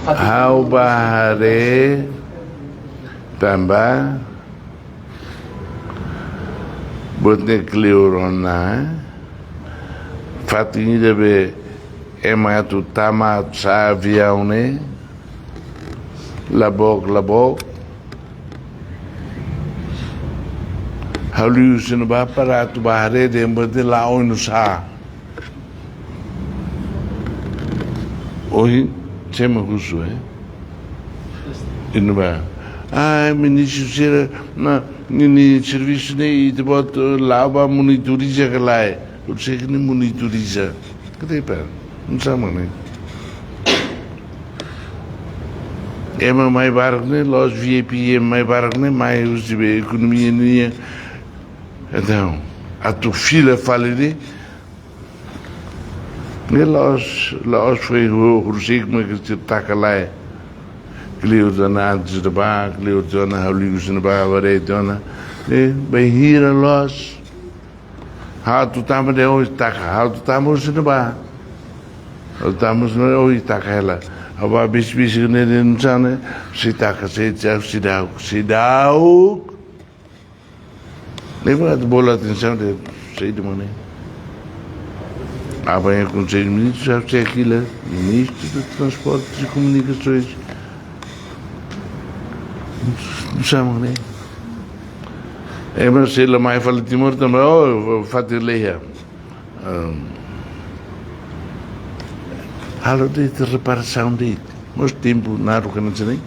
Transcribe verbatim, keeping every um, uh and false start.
Ha'u bá haree tanba buat ne'e kleur ona, fatin ida be ema atu tama, atu sa'e aviaun ne'e, la book, la book. Ha'u liu husi ne'ebá para atu bá haree dehan buat ne'e la'o oinsá. Ohin, sé mak husu, eh? Iha ne'ebá. Ah, ministru sira, ne'e, ninia servisu ne'e, ita-boot, eh, la'o bá monitoriza ka lae. Horiseik ne'e monitoriza. Katak ita, oinsá mak ne'e. Ema mai barak ne'e, la'ós V I P, ema mai barak ne'e, mai husi be ekonomia nian. Entaun, atu fila fali ne'e, ne'e la'ós, la'ós foin ho-, horiseik mak sira taka lae. Kleur tiha ona antes de bá, kleur tiha ona ha'u liu husi ne'ebá, ha'u haree tiha ona. Ne'e, bainhira loos. Ha'u atu tama dehan ohin taka, ha'u atu tama husi ne'ebá. Ha'u atu tama husi ne'ebá, ohin taka hela. Ha'u bá besik-besik ne'e dehan oinsá ne'e, sei taka, sei taka, seidauk, seidauk. Ne'e mak atu bolu atensaun dehan, saida mak ne'e. Aban iha Konsellu Ministru, saida mak ne'e, Ministru de Transportes e Comunicações. Saida mak ne'e. Ema sei la mai fali Timor tanba, oh, fatin laiha. Ahm, halo de'it reparasaun de'it. Mós tempu naruk hanesan ne'e.